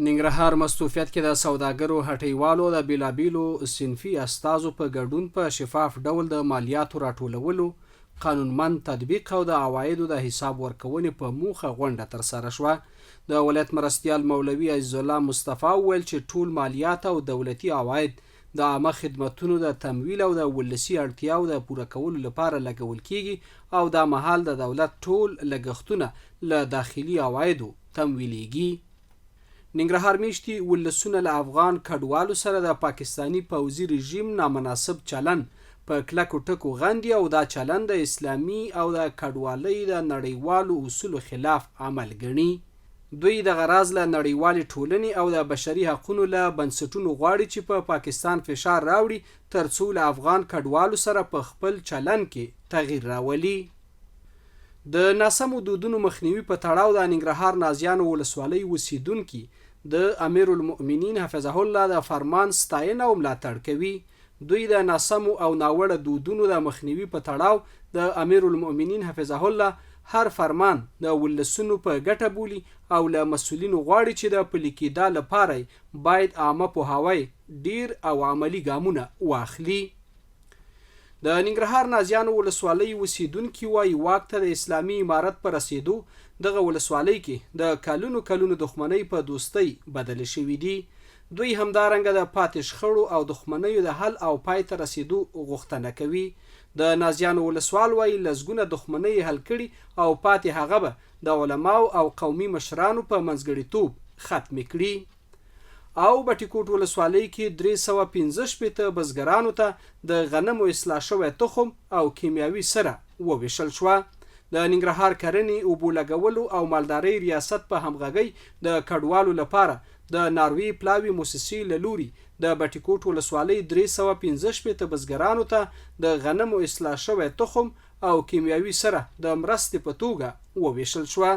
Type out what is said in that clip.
ننګرهار مستوفیت کې د سوداګرو، هټۍوالو او د بېلابېلو صنفي استازو په ګډون په شفاف ډول د مالیاتو راټولولو، قانونمند تطبیق او د عوایدو د حساب ورکونې په موخه غونډه ترسره شوه. د ولایت مرستیال مولوي عزیزالله مصطفی وویل چې ټول مالیات او دولتي عواید د عامه خدمتونو د تمویل او د ولسي اړتیاو د پوره کولو لپاره لګول کېږي او دا مهال د دولت ټول لګښتونه له داخلي عوایدو تمویلېږي. ننګرهار میشتي ولسونه له افغان کډوالو سره د پاکستاني پوځي رژیم نامناسب چلند په کلکو ټکو غندي او دا چلند د اسلامي او د کډوالۍ د نړیوالو اصولو خلاف عمل ګڼي. دوی دغه راز له نړیوالې ټولنې او د بشري حقونو له بنسټونو غواړي چې په پاکستان فشار راوړي ترڅو له افغان کډوالو سره په خپل چلند کې تغیر راولي. د ناسمو دودونو مخنیوي په تړاو د ننګرهار نازیانو ولسوالۍ اوسېدونکي د امیرالمؤمنین حفظه الله د فرمان ستاینه او ملاتړ کوي. دوی د ناسمو او ناوړه دودونو د مخنیوي په تړاو د امیرالمؤمنین حفظه الله هر فرمان د ولسونو په ګټه بولي او له مسؤلینو غواړي چې د پلي کېدا لپاره یې باید عامه پوهاوی ډېر او عملي ګامونه واخلي. د ننګرهار نازیانو ولسوالۍ اوسېدونکي وايي، واک ته د اسلامي امارت په رسېدو دغه ولسوالۍ کې د کلونو کلونو دښمنۍ په دوستۍ بدلې شوې دي. دوی همدارنګه د پاتې شخړو او دښمنیو د حل او پای ته رسېدو غوښتنه کوي. د نازیانو ولسوال وايي، لسګونه دښمنۍ یې حل کړي او پاتې هغه به د علماو او قومي مشرانو په منځګړیتوب ختمې کړي. او بټي کوټ ولسوالۍ کې 365 بزګرانو ته د غنمو اصلاح شوی تخم او کیمیاوي سره وویشل شوه. د ننګرهار کرنې، اوبو لګولو او مالدارۍ ریاست په همغږۍ د کډوالو لپاره د ناروې پلاوي موسسې له لوري د بټي کوټ ولسوالۍ 365 بزګرانو ته د غنمو اصلاح شوی تخم او کیمیاوي سره د مرستې په توګه وویشل شوه.